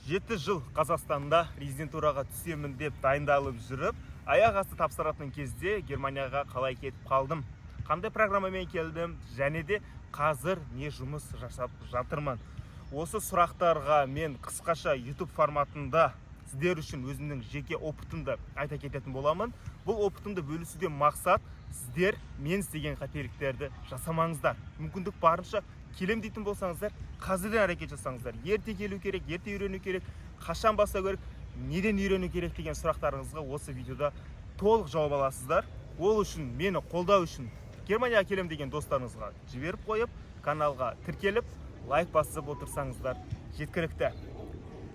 7 жыл Қазақстанда резидентураға түсемін деп дайындалып жүріп, аяқ асты тапсыратын кезде Германияға қалай кетіп қалдым, қандай программамен келдім және де қазір не жұмыс жасап жатырмын? Осы сұрақтарға мен қысқаша YouTube форматында сіздер үшін өзімнің жеке опытымды айта кететін боламын. Бұл опытымды бөлісуден мақсат: сіздер мен істеген қателіктерді жасамаңыздар. Мүмкіндік барынша келем дейтін болсаңыздар, қазірден әрекет жасаңыздар. Ерте келу керек, ерте үйрену керек, қашан бастау керек, неден үйрену керек деген сұрақтарыңызға осы видеода толық жауап аласыздар. Ол үшін, мені қолдау үшін Германияға келем деген достарыңызға жіберіп қойып, каналға тіркеліп, лайк басып отырсаңыздар, жеткілікті.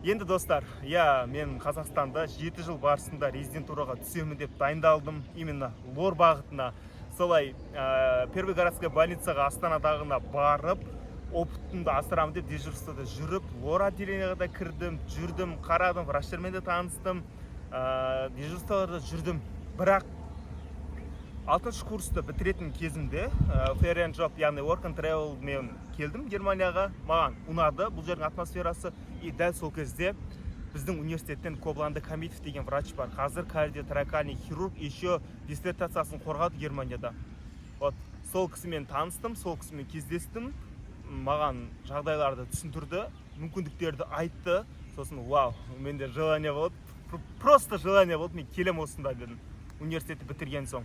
Енді, достар, иә, мен Қазақстанда 7 жыл барысында резидентураға түсемін деп дайындалдым, именно лор бағытына. Солай первый городская больницаға, Астанадағына барып, опытымды асырамын деп, дежурствода жүріп, лор отделениеға да кірдім, жүрдім, қарадым, врачтармен де таныстым, дежурстволарда жүрдім. Бірақ алтыншы курсты бітіретін кезімде Ferienjob, яғни work and travel мен келдім Германияға. Маған ұнады бұл жердің атмосферасы. И дәл сол кезде біздің университеттен Кобланды Камитов деген врач бар, қазір кардиоторакальный хирург, еще диссертациясын қорғады Германияда. Вот сол кісімен таныстым, сол кісімен кездестім. Маған жағдайларды түсіндірді, мүмкіндіктерді айтты. Сосын, вау, менде желание болды, просто желание болды: мен келем осында дедім университетті бітірген соң.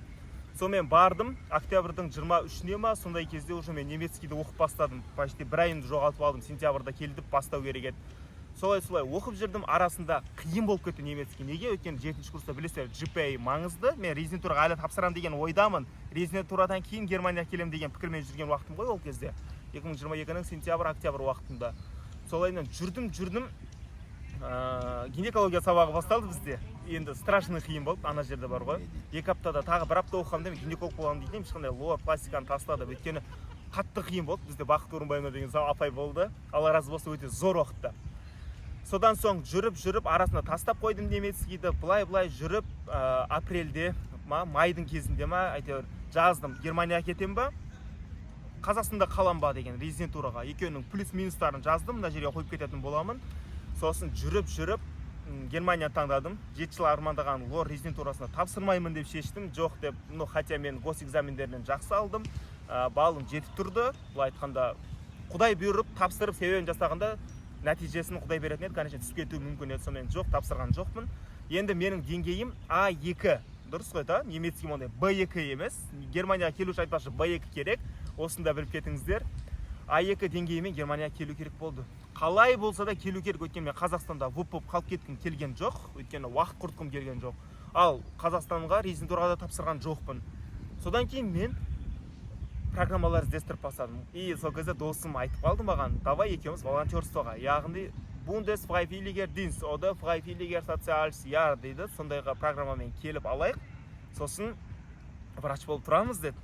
Сонымен бардым октябрьдің 23-іне ма, сондай кезде уже мен немецкийді оқып бастадым. Почти бір айымды жоғалтып алдым, сентябрьда келдіп бастау керек еді. Солай, солай оқып жүрдім. Арасында қиын болып кетті немецкий. Неге? Өйткені жетінші курста, білесіздер, GPA маңызды. Мен резидентураға әлі тапсырамын деген ойдамын, резидентурадан кейін Германияға келемін деген пікірмен жүрген уақытым ғой ол кезде, 2022-нің сентябрь, октябрь уақытында. Солайынан жүрдім, жүрдім. Гинекология сабағы басталды бізде. Енді страшный қиын болды. Ана жерде бар ғой, 2 аптада тағы бір апта оқығанда мен гинеколог боламын дейтін едім, ешқандай лор, пластиканы тастадым, өйткені қатты қиын болды. Бізде Бақыт Орынбаевна деген апай болды, Алла разы болсын, өте зор оқытты. Содан соң жүріп, жүріп, арасында тастап қойдым немецкийді. Былай, былай жүріп, апрельде ма, майдың кезінде ма, әйтеуір жаздым: Германияға кетемін ба, Қазақстанда қалам ба деген резидентураға. Екеуінің плюс минустарын жаздым, мына жерге қойып кететін боламын. Сосын жүріп, жүріп, Германияны таңдадым. 7 жыл армандаған лор резидентурасына тапсырмаймын деп шештім, жоқ деп. Ну, хотя мен госэкзамендерінен жақсы алдым, балым жетіп тұрды. Былай айтқанда, Құдай бұйырып, тапсырып, себебін жасағанда, нәтижесін Құдай беретін еді, конечно, түсіп кетуі мүмкін еді. Сонымен жоқ, тапсырған жоқпын. Енді менің деңгейім А2, дұрыс қой да? Немецкий ондай Б2 емес. Германияға келуші, айтпақшы, Б2 керек, осыны да біліп кетіңіздер. А2 деңгейімен Германияға келу керек болды, қалай болса да келу керек, өйткені мен Қазақстанда ВУП болып қалып кеткім келген жоқ, өйткені уақыт құртқым келген жоқ. Ал Қазақстанға резидентураға да тапсырған жоқпын. Содан кейін мен программалар іздестіріп бастадым. И сол кезде досым айтып қалды маған: «Давай екеуміз волонтерствоға, яғни Bundesfreiwilliger Dienst oder Freiwilliger Soziales Jahr дейді, сондайға программамен келіп алайық, сосын врач болып тұрамыз», — деді.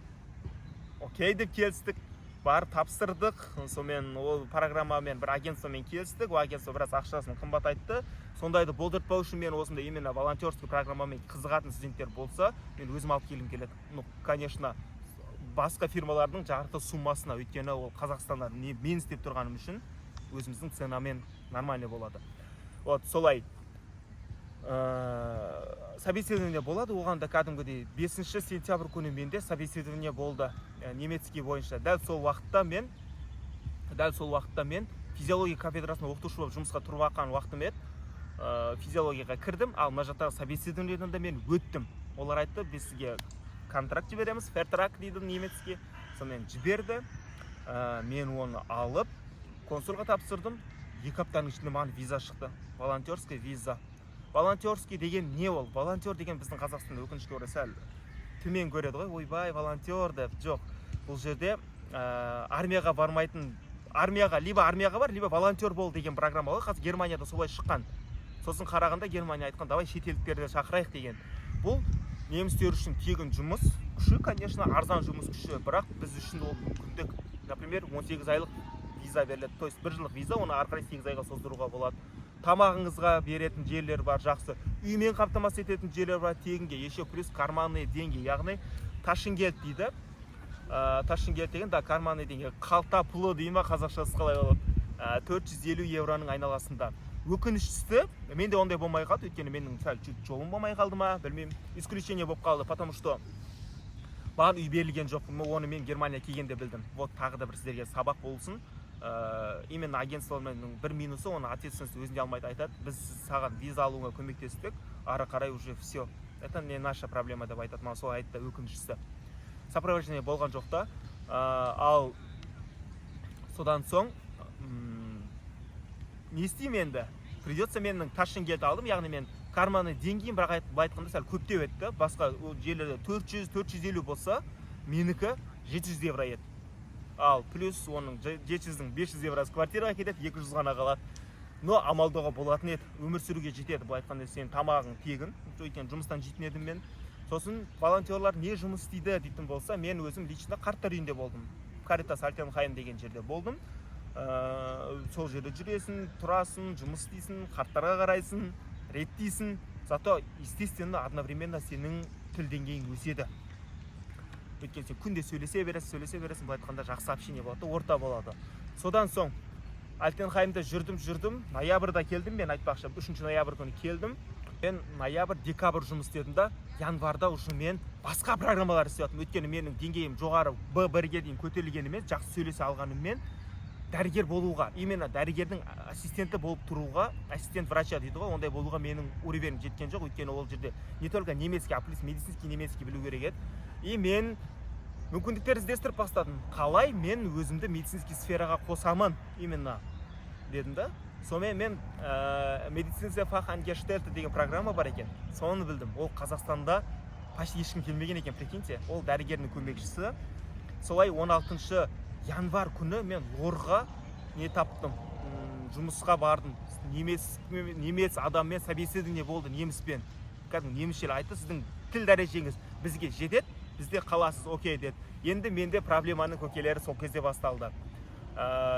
Окей деп келістік, барып тапсырдық. Сонымен ол программамен бір агентствомен келістік. Ол агентство біраз ақшасын қымбат айтты. Сондайды болдыртпау үшін мен осындай именно волонтерский программамен қызығатын студенттер болса, мен өзім алып келгім келеді. Ну, конечно, басқа фирмалардың жарты суммасына, өйткені ол Қазақстанда не мен істеп тұрғаным үшін өзіміздің ценамен нормальный болады. Вот солай собеседование болады оған да кәдімгідей. 5 сентябрь күні менде собеседование болды немецкий бойынша. Дәл сол уақытта мен физиология кафедрасында оқытушы болып жұмысқа тұрып жатқан уақытым еді. Физиологияға кірдім. Ал мына жақтағы собеседованиеден де мен өттім. Олар айтты: «Біз сізге контракт жібереміз», Vertrag дейді немецкий. Сонымен жіберді. Мен оны алып, консулға тапсырдым. 2 аптаның ішінде маған виза шықты, волонтерский виза. Волонтерский деген не ол? Волонтер деген біздің Қазақстанда, өкінішке орай, сәл төмен көреді ғой, ойбай, волонтер деп. Жоқ, бұл жерде армияға бармайтын, армияға, либо армияға бар, либо волонтер бол деген программа ғой. Қазір Германияда солай шыққан. Сосын қарағанда, Германия айтқан: «Давай шетелдіктерді шақырайық» деген. Бұл немістер үшін тегін жұмыс күші, конечно, арзан жұмыс күші, бірақ біз үшін ол мүмкіндік. Например, 18 айлық виза беріледі, то есть бір жылдық виза, оны ары қарай 8 айға создыруға болады. Тамағыңызға беретін жерлер бар, жақсы үймен қамтамасыз ететін жерлер бар тегінге, еще плюс карманные деньги, яғни Taschengeld дейді. Taschengeld деген да карманный деньги, қалта пұлы дей ма, қазақшасы қалай болады? 450 евроның айналасында. Өкініштісі, менде ондай болмай қалды, өйткені менің сәл чуть жолым болмай қалды ма, білмеймін, исключение болып қалды, потому что маған үй берілген жоқ. Оны мен Германия келгенде білдім. Вот тағы да бір сіздерге сабақ болсын. Именно агентствоның бір минусы: оны ответственность өзінде алмайды. Айтады: «Біз саған виза алуыңа көмектестік, ары қарай уже все, это не наша проблема», — деп айтады. Маған солай айтты. Өкініштісі, сопровождение болған жоқ та. Ал содан соң не істеймін енді? Придется, менің Taschengeld алдым, яғни мен карманный деньгиім, бірақ былай айтқанда, сәл көптеу еді да. Басқа ол жерлерде 400, 450 болса, менікі 700 евро еді. Ал плюс оның 700-дің 500 евросы квартираға кетеді, 200 ғана қалады. Но амалдауға болатын еді, өмір сүруге жетеді. Былай айтқанда, сенің тамағың тегін, өйткені жұмыстан жейтін едім мен. Сосын волонтерлар не жұмыс істейді дейтін болса, мен өзім лично қарттар үйінде болдым, Каритас Altenheim деген жерде болдым. Сол жерде жүресің, тұрасың, жұмыс істейсің, қарттарға қарайсың, реттейсің. Зато, естественно, одновременно сенің тіл деңгейің өседі, өйткені сен күнде сөйлесе бересің, сөйлесе бересің. Былай айтқанда, жақсы общение болады да, орта болады. Содан соң Altenheim да жүрдім, жүрдім. Ноябрьда келдім мен, айтпақшы, 3 ноябрь күні келдім мен. Ноябрь, декабрь жұмыс істедім да, январда уже мен басқа программалар істеп жатырмын, өйткені менің деңгейім жоғары, Б1-ге дейін көтерілгенімен, жақсы сөйлесе алғаныммен, дәрігер болуға, именно дәрігердің ассистенті болып тұруға, ассистент врача дейді ғой, ондай болуға менің уровенім жеткен жоқ, өйткені ол жерде не только немецкий, а плюс медицинский немецкий білу керек еді. И мен мүмкіндіктер іздестіріп бастадым: қалай мен өзімді медицинский сфераға қосамын именно дедім да. Сонымен мен медицинский Fachangestellte деген программа бар екен, соны білдім. Ол Қазақстанда почти ешкім келмеген екен, прикиньте. Ол дәрігердің көмекшісі. Солай 16 январь күні мен Лорға не таптым, жұмысқа бардым. Немец адаммен собеседование болды, неміспен, кәдімгі немісше айтты: «Сіздің тіл дәрежеңіз бізге жетеді, бізде қаласыз, окей», — деді. Енді менде проблеманың көкелері сол кезде басталды.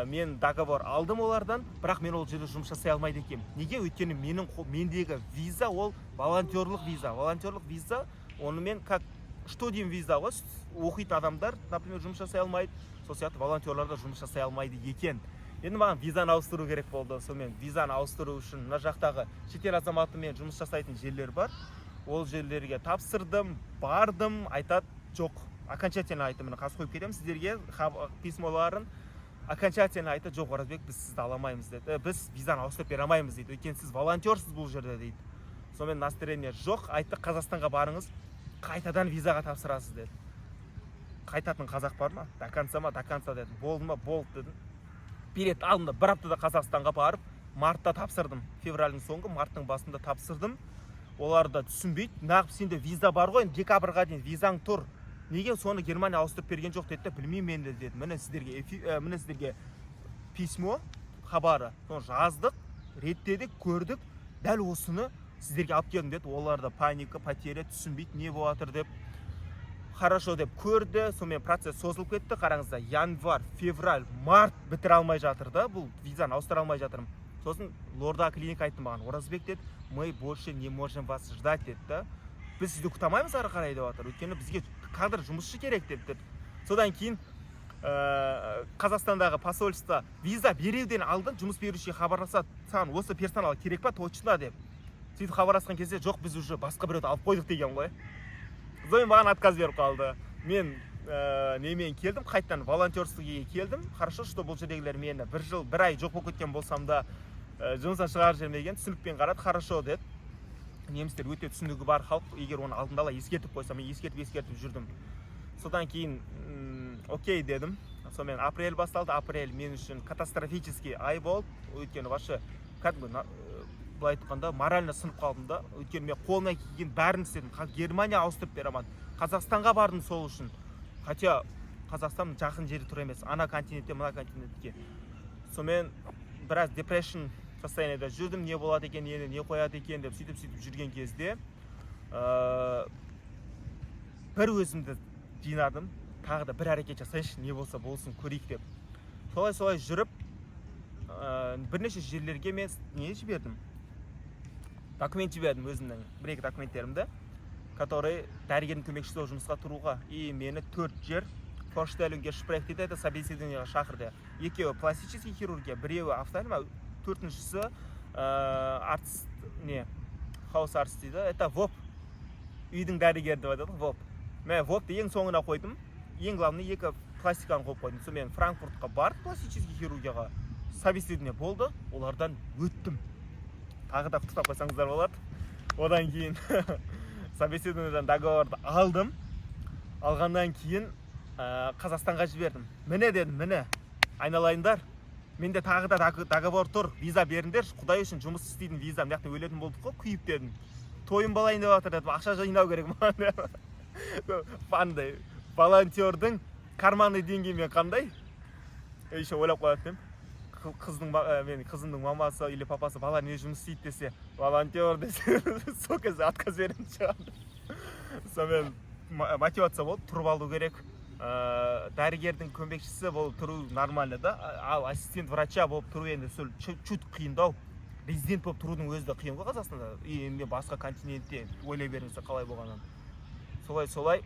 Мен договор алдым олардан, бірақ мен ол жерде жұмыс жасай алмайды екенмін. Неге? Өйткені менің мендегі виза ол волонтерлық виза. Волонтерлық виза онымен как Studium виза ғой. Оқитын адамдар, например, жұмыс жасай алмайды, сол сияқты волонтерлар да жұмыс жасай алмайды екен. Енді маған визаны ауыстыру керек болды. Сонымен визаны ауыстыру үшін мына жақтағы шетел азаматымен жұмыс жасайтын жерлер бар, ол жерлерге тапсырдым, бардым. Айтады: «Жоқ». Окончательно айтты, міне, қазір қойып кетемін сіздерге письмоларын. Окончательно айтты: «Жоқ, Оразбек, біз сізді ала алмаймыз», — деді. «Біз визаны ауыстырып бере алмаймыз», — дейді, «өйткені сіз волонтерсіз бұл жерде», — дейді. Сонымен настроение жоқ. Айтты: «Қазақстанға барыңыз, қайтадан визаға тапсырасыз», — деді. Қайтатын қазақ бар ма? «До конца ма?» «До конца», — дедім. «Болды ма?» «Болды», — дедім. Билет алдым да, бір аптада Қазақстанға барып, мартта тапсырдым, февральдың соңғы, марттың басында тапсырдым. Олар да түсінбейді: «Неғып, сенде виза бар ғой, енді декабрьға дейін визаң тұр, неге соны Германия ауыстырып берген жоқ?» — деді да. «Білмеймін енді», — дедім. Міне сіздерге міне сіздерге письмо, хабары, соны жаздық, реттедік, көрдік, дәл осыны сіздерге алып келдім, деді. Олар да паника, потеря, түсінбейді не болып жатыр деп. «Хорошо» деп көрді. Сонымен процесс созылып кетті. Қараңыздар, январь, февраль, март, бітіре алмай жатыр да, бұл визаны ауыстыра алмай жатырмын. Сосын Лорда клиника айтты маған: «Оразбек, — деді, — мы больше не можем вас ждать», — деді да. «Біз сізді күте алмаймыз ары қарай», — деп жатыр, «өйткені бізге кадр жұмысшы керек», — деп деді. Содан кейін Қазақстандағы посольство виза беруден алдын жұмыс берушіге хабарласады: «Саған осы персонал керек па точно?» — деп. Сөйтіп хабарласқан кезде: «Жоқ, біз уже басқа біреуді алып қойдық», — деген ғой. Сонымен маған отказ беріп қалды. Мен немен келдім, қайтадан волонтерствоге келдім. Хорошо, что бұл жердегілер мені бір жыл бір ай жоқ болып кеткен болсам да, жұмыстан шығарып жібермеген, түсінікпен қарады, «хорошо» деді. Немістер өте түсінігі бар халық, егер оны алдын ала ескертіп қойса. Мен ескертіп, ескертіп жүрдім. Содан кейін «окей» дедім. Сонымен апрель басталды. Апрель мен үшін катастрофический ай болды, өйткені вообще кәдімгі былай айтқанда, морально сынып қалдым да, өйткені мен қолымнан келген бәрін істедім. Германия ауыстырып бере алмадым, Қазақстанға бардым сол үшін, хотя Қазақстан жақын жері тұр емес, ана континенттен мына континентке. Сонымен біраз depression состояниеда жүрдім, не болады екен енді, не қояды екен деп. Сөйтіп, сөйтіп жүрген кезде бір өзімді жинадым: тағы да бір әрекет жасайыншы, не болса болсын, көрейік деп. Солай, солай жүріп, бірнеше жерлерге мен не жібердім, документ жібердім, өзімнің бір екі документтерімді, который дәрігердің көмекшісі болып жұмысқа тұруға. И мені төрт жер Vorstellungsgespräch дейді, это собеседованиеға шақырды. Екеуі пластический хирургия, біреуі офтальмо, төртіншісі Arzt не, Hausarzt дейді, это ВОП, үйдің дәрігері деп айтады ғой, ВОП. Мен ВОПты ең соңына қойдым, ең главный екі пластиканы қойып қойдым. Сонымен Франкфуртқа бардым, пластический хирургияға собеседование болды, олардан өттім. Тағы да құттықтап қойсаңыздар болады. Одан кейін собеседованиеден договорды алдым. Алғаннан кейін Қазақстанға жібердім. Міне, дедім, міне, айналайындар, менде тағы да договор тұр, виза беріңдерші, құдай үшін, жұмыс істейтін виза, мына жақта өлетін болдық қой күйіп, дедім. Тойым болайын деп жатыр, дедім, ақша жинау керек маған. Андай волонтердің карманный деньгимен қандай еще ойлап қоятын едім. Қыздың мен қызымның мамасы или папасы: «Бала не жұмыс істейді?» — десе, «Волонтер» десе, сол кезде отказ беретін шығар. Сонымен мотивация болды, тұрып алу керек. Дәрігердің көмекшісі болып тұру нормально да, ал ассистент врача болып тұру енді сол чуть қиындау. Резидент болып тұрудың өзі де қиын ғой Қазақстанда, и енді басқа континентте ойлай беріңіздер қалай болғанын. Солай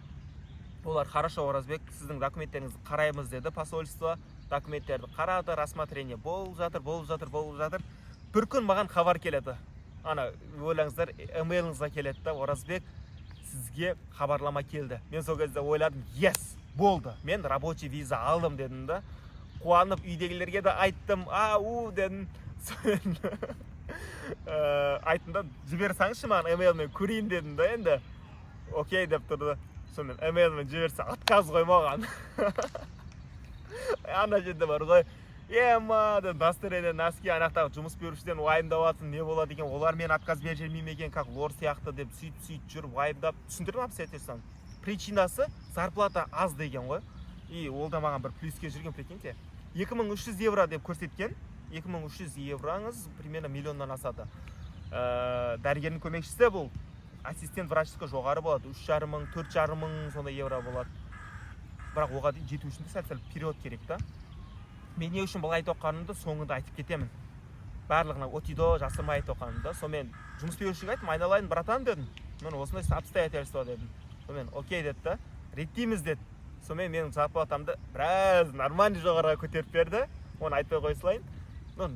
олар: «Хорошо, Оразбек, сіздің документтеріңізді қараймыз», — деді. Посольство документтерді қарады, рассмотрение болып жатыр, болып жатыр, болып жатыр. Бір күн маған хабар келеді, ана ойлаңыздар, емейліңізге келеді да: «Оразбек, сізге хабарлама келді». Мен сол кезде ойладым: «Yes, болды, мен рабочий виза алдым», — дедім да, қуанып үйдегілерге де айттым, «Ау» дедім. Сонымен айттым да: «Жібере салыңызшы маған емейлмен, көрейін», — дедім да. Енді «Окей» деп тұрды. Сонымен емейлмен жіберсе, отказ ғой маған. Ана жерде бар ғой, ема деп, настроение, носки. Ана жақтағы жұмыс берушіден уайымдап жатырмын, не болады екен, олар мені отказ беріп жібермей ме екен, как лор сияқты деп, сөйтіп сөйтіп жүріп уайымдап түсіндірдім обстоятельствоны. Причинасы зарплата аз деген ғой, и ол да маған бір плюске жүрген. Прикиньте, 2300 евро деп көрсеткен. 2300 евроңыз примерно миллионнан асады. Дәрігердің көмекшісі, бұл ассистент врачтікі жоғары болады, 3,5 мың, 4,5 мың сондай евро болады. Бірақ оған дейін жету үшін де сәл сәл период керек та. Мен не үшін былай айтып отқанымды соңында айтып кетемін барлығына, от и до жасырмай айтып отқанымды да. Сонымен жұмыс берушіге айттым: «Айналайын, братан, — дедім, — міне, осындай обстоятельства», — дедім. Сонымен «Окей» деді да, «Реттейміз» деді. Сонымен менің зарплатамды біраз нормальный жоғарыға көтеріп берді, оны айтпай қоя салайын, ну,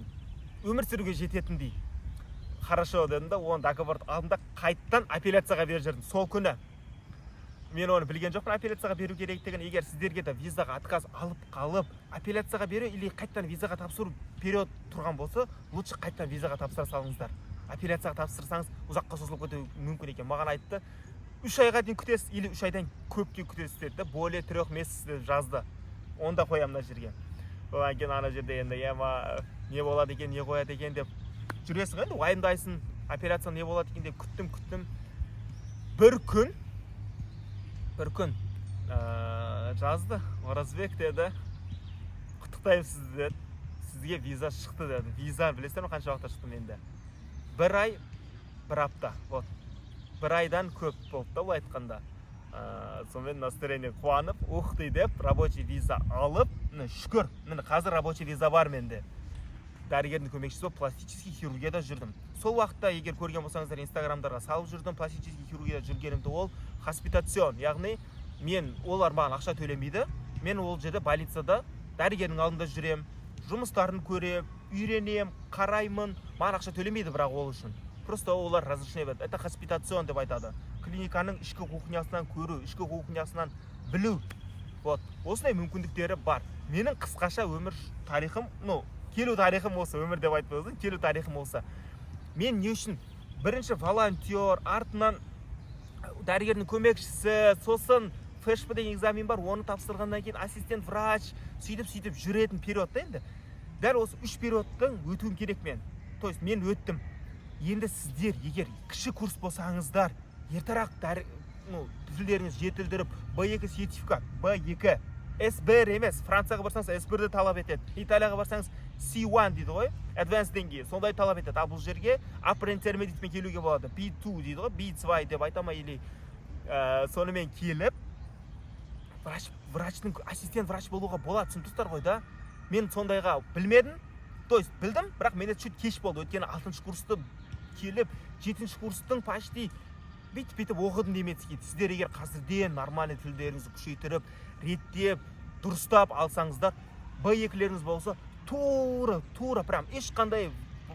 өмір сүруге жететіндей. «Хорошо» дедім да, оны договорды алдым да, қайттан апелляцияға беріп жібердім. Сол күні мен оны білген жоқпын, апелляцияға беру керектігін. Егер сіздерге де визаға отказ алып қалып, апелляцияға беру или қайтадан визаға тапсыру период тұрған болса, лучше қайтадан визаға тапсыра салыңыздар. Апелляцияға тапсырсаңыз, ұзаққа созылып кетуі мүмкін екен. Маған айтты: «3 айға дейін күтесіз или 3 айдан көпке күтесіз», — деді да, «более 3 месяц» деп жазды. Оны да қоямын мына жерге. Одан кейін ана жерде енді ема, не болады екен, не қояды екен деп жүресің ғой енді, уайымдайсың, операция не болады екен деп. Күттім, күттім, бір күн жазды: «Оразбек, — деді, — құттықтаймын сізді, — деді, — сізге виза шықты», — деді. Виза білесіздер ме, қанша уақытта шықты менде? Бір ай, бір апта, вот, бір айдан көп болды да, былай айтқанда. Сонымен настроение, қуанып, «Ух ты» деп, рабочий виза алып, міне, шүкір, міне, қазір рабочий виза бар менде. Дәрігердің көмекшісі болып пластический хирургияда жүрдім сол уақытта. Егер көрген болсаңыздар, инстаграмдарға салып жүрдім пластический хирургияда жүргенімді. Ол Hospitation, яғни мен, олар маған ақша төлемейді, мен ол жерде больницада дәрігердің алдында жүрем, жұмыстарын көрем, үйренем, қараймын. Маған ақша төлемейді, бірақ ол үшін просто олар разрешение береді. Это Hospitation деп айтады, клиниканың ішкі кухнясынан көру, ішкі кухнясынан білу. Вот осындай мүмкіндіктері бар. Менің қысқаша өмір тарихым, ну, келу тарихым осы, өмір деп айтпай ақ қояйын, келу тарихым осы. Мен не үшін бірінші волонтер, артынан дәрігердің көмекшісі, сосын ФШП деген экзамен бар, оны тапсырғаннан кейін ассистент врач, сөйтіп сөйтіп жүретін период та. Енді дәл осы үш периодтың өтуім керек мен, то есть мен өттім. Енді сіздер егер кіші курс болсаңыздар, ертерек дәрі, ну, тілдеріңізді жетілдіріп, Б2 сертификат, Б2, С1 емес. Францияға барсаңыз, С1-ді талап етеді, Италияға барсаңыз, C1 дейді ғой, advanced деңгейі, сондай талап етеді. Ал бұл жерге upper intermediate келуге болады, B2 дейді ғой, B2 деп айта ма или сонымен келіп врачтың ассистент врач болуға болады. Түсініп тұрсыздар ғой да? Мен сондайға білмедім, то есть білдім, бірақ менде чуть кеш болды, өйткені алтыншы курсты келіп, жетінші курстың почти бүйтіп бүйтіп оқыдым немецкий. Сіздер егер қазірден нормальный тілдеріңізді күшейтіріп, реттеп, дұрыстап алсаңыздар, Б екілеріңіз болса, тура тура прям ешқандай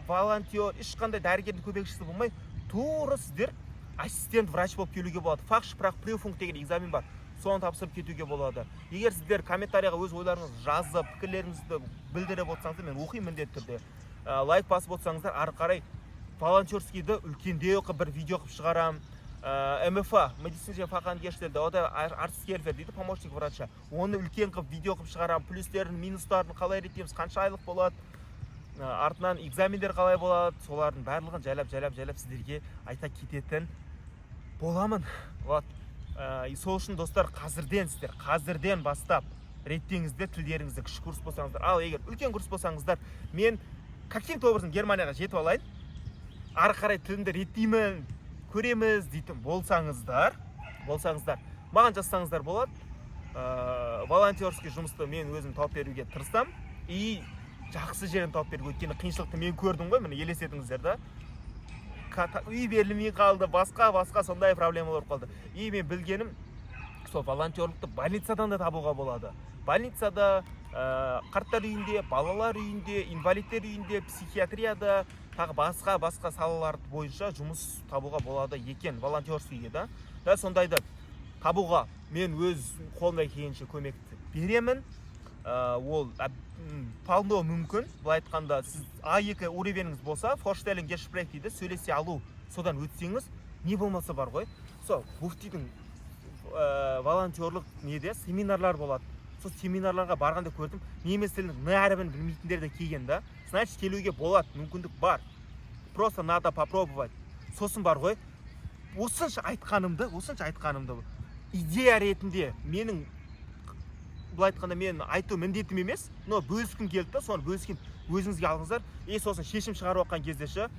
Волонтер, ешқандай дәрігердің көмекшісі болмай, тура сіздер ассистент врач болып келуге болады. Fachsprachprüfung деген экзамен бар, соны тапсырып кетуге болады. Егер сіздер комментарийға өз ойларыңызды жазып, пікірлеріңізді білдіріп отырсаңыздар, мен оқимын міндетті түрде. Лайк басып отырсаңыздар, ары қарай волонтерскийді үлкендеу қылып бір видео қылып шығарамын. МФА, медицинский Fachangestellte oder Arzthelfer дейді, помощник врача, оны үлкен қылып видео қылып шығарамын. Плюстерін, минустарын қалай реттейміз, қанша айлық болады, артынан экзамендер қалай болады, солардың барлығын жайлап, жайлап, жайлап сіздерге айта кететін боламын. Вот. И сол үшін, достар, қазірден, сіздер қазірден бастап реттеңіздер тілдеріңізді, кіші курс болсаңыздар. Ал егер үлкен курс болсаңыздар, мен каким-то образом Германияға жетіп алайын, ары қарай тілімді реттеймін, көреміз дейтін болсаңыздар, маған жазсаңыздар болады. Волонтерский жұмысты мен өзім тауып беруге тырысамын и жақсы жерін тауып беруге, өйткені қиыншылықты мен көрдім ғой. Міне, елестетіңіздер да, үй берілмей қалды, басқа басқа сондай проблемалар болып қалды. И мен білгенім сол, волонтерлікті больницадан да табуға болады. Больницада, қарттар үйінде, балалар үйінде, инвалидтер үйінде, психиатрияда, тағы басқа басқа салалар бойынша жұмыс табуға болады екен волонтерскийге да. Да, сондайды табуға мен өз қолымнан келгенше көмекті беремін. Ол вполне мүмкін. Былай айтқанда, сіз А2 уровеніңіз болса, Vorstellungsgespräch дейді, сөйлесе алу, содан өтсеңіз, не болмаса бар ғой, сол муфтидің волонтерлық неде семинарлар болады. Сол семинарларға барғанда көрдім, неміс тілінің н әрібін білмейтіндер де келген да. Значит, келуге болады, мүмкіндік бар, просто надо попробовать. Сосын бар ғой, осынша айтқанымды идея ретінде менің, былай айтқанда, мен айту міндетім емес, но бөліскім келді да, соны бөліскен өзіңізге алыңыздар. И сосын шешім шығарып жатқан кезде ше,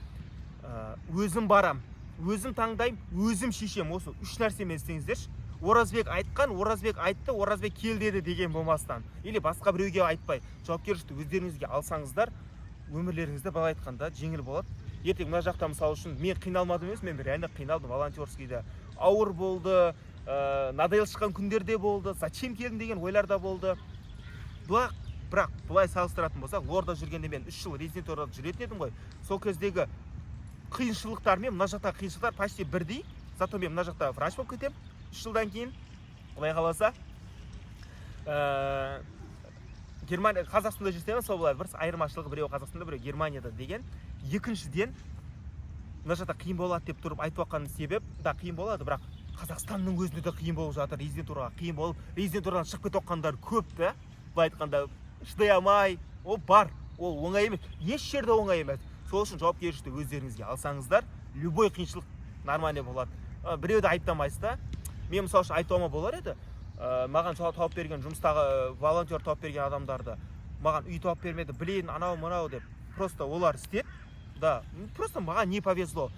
өзім барам, өзім таңдаймын, өзім шешемін, осы үш нәрсемен істеңіздерші. Оразбек айтқан, Оразбек айтты, Оразбек кел деді деген болмастан или басқа біреуге айтпай, жауапкершілікті өздеріңізге алсаңыздар, өмірлеріңізде, былай айтқанда, жеңіл болады. Ертең мына жақта, мысалы үшін, мен қиналмадым емес, мен реально қиналдым. Волонтерскийде ауыр болды, надоел шыққан күндер де болды, зачем келдім деген ойлар да болды. Бірақ былай салыстыратын болсақ, лорда жүргенде мен 3 жыл резидентурада жүретін едім ғой, сол кездегі қиыншылықтар мен мына жақтағы қиыншылықтар почти бірдей. Зато мен мына жақта врач болып кетемін 3 жылдан кейін, құдай қаласа. Германия, Қазақстанда жүрсем, сол былай бір айырмашылығы: біреуі Қазақстанда, біреуі Германияда деген. Екіншіден, мына жақта қиын болады деп тұрып айтып жатқан себеп да, қиын болады, бірақ Қазақстанның өзінде де қиын болып жатыр. Резидентураға қиын болып, резидентурадан шығып кетіп жатқандар көп та, былай айтқанда, шыдай алмай. Ол бар, ол оңай емес, еш жерде оңай емес. Сол үшін жауапкершілікті өздеріңізге алсаңыздар, любой қиыншылық нормальный болады. Біреуді айыптамайсыз да. Мен, мысалы үшін, айтуыма болар еді, маған тауып берген жұмыстағы волонтер тауып берген адамдарды, маған үй тауып бермеді, блин, анау мынау деп. Просто олар істеді да, просто маған не повезло.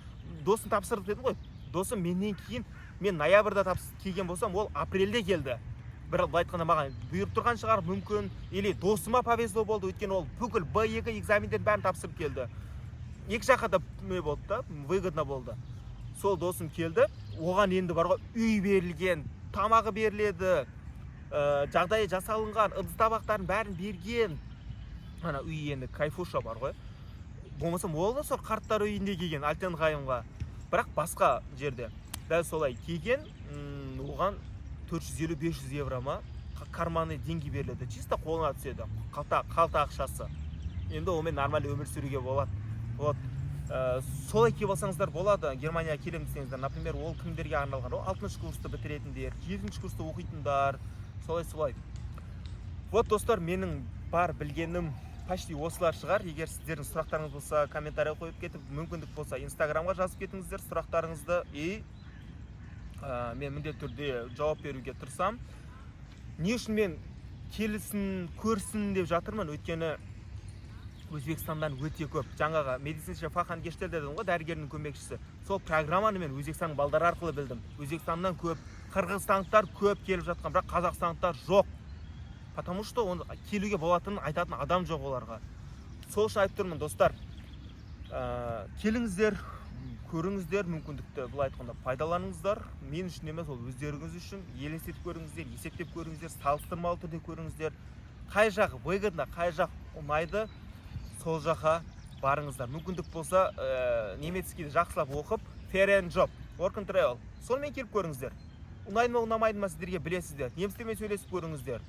Досым тапсырды дедім ғой, досым менен кейін, мен ноябрьда келген болсам, ол апрельде келді. Бір былай айтқанда, маған бұйырып тұрған шығар мүмкін, или досыма повезло болды, өйткені ол бүкіл Б2 экзамендердің бәрін тапсырып келді. Екі жаққа да не болды да, выгодно болды. Сол досым келді, оған енді бар ғой, үй берілген, тамағы беріледі, жағдайы жасалынған, ыдыс табақтарын бәрін берген. Ана үй енді кайфуша бар ғой. Болмаса ол да сол қарттар үйінде келген, Altenheim-ға, бірақ басқа жерде дәл солай келген. Оған 450-500 евро ма, карманный деньги беріледі, чисто қолына түседі, қалта ақшасы. Енді онымен нормально өмір сүруге болады. Вот. Солай келіп алсаңыздар болады Германияға келемін десеңіздер. Например, ол кімдерге арналған? Ол алтыншы курсты бітіретіндер, жетінші курста оқитындар, солай солай. Вот, достар, менің бар білгенім почти осылар шығар. Егер сіздердің сұрақтарыңыз болса, комментарий қойып кетіп, мүмкіндік болса, Инстаграмға жазып кетіңіздер сұрақтарыңызды, и мен міндетті түрде жауап беруге тырысамын. Не үшін мен келсін, көрсін деп жатырмын? Өйткені Өзбекстаннан өте көп. Жаңағы медицинский Fachangestellter дедім ғой, дәрігердің көмекшісі, сол программаны мен Өзбекстанның балдары арқылы білдім. Өзбекстаннан көп, қырғызстандықтар көп келіп жатқан, бірақ қазақстандықтар жоқ, потому что оны келуге болатынын айтатын адам жоқ оларға. Сол үшін айтып тұрмын, достар, келіңіздер, көріңіздер, мүмкіндікті, былай айтқанда, пайдаланыңыздар. Мен үшін емес, ол өздеріңіз үшін. Елестетіп көріңіздер, есептеп көріңіздер, салыстырмалы түрде көріңіздер, қай жақ выгодно, қай жақ ұнайды, сол жаққа Барыңыздар, мүмкіндік болса, немецкийді жақсылап оқып, Ferienjob, work and travel, сонымен келіп көріңіздер. Ұнайды ма, ұнамайды ма сіздерге, білесіздер. Немістермен сөйлесіп көріңіздер.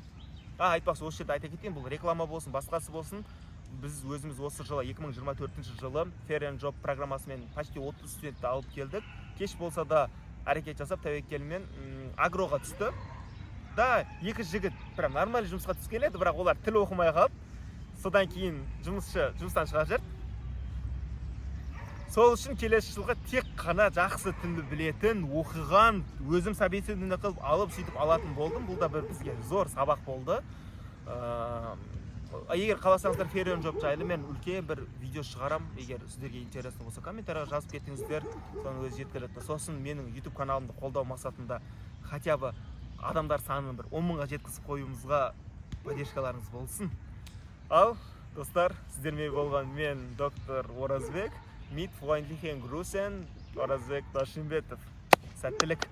А, айтпақшы, осы жерде айта кетейін, бұл реклама болсын, басқасы болсын, біз өзіміз осы жылы, 2024 жылы Ferienjob программасымен почти 30 студентті алып келдік. Кеш болса да әрекет жасап, тәуекелмен агроға түсті да. Екі жігіт прям нормальный жұмысқа түскен еді, бірақ олар тіл оқымай қалып, содан кейін жұмысшы жұмыстан шығарып жіберді. Сол үшін келесі жылға тек қана жақсы тілді білетін, оқыған, өзім собеседование қылып алып, сөйтіп алатын болдым. Бұл да бір бізге зор сабақ болды. Егер қаласаңыздар, Ferienjob жайлы мен үлкен бір видео шығарам. Егер сіздерге интересно болса, комментарийға жазып кетіңіздер, соның өзі жеткілікті. Сосын менің YouTube каналымды қолдау мақсатында хотя бы адамдар санын бір 10 мыңға жеткізіп қоюымызға поддержкаларыңыз болсын. Ал, достар, сіздермен болған мен, доктор Оразбек. Mit freundlichen Grüßen, Оразбек Ташимбетов. Сәттілік!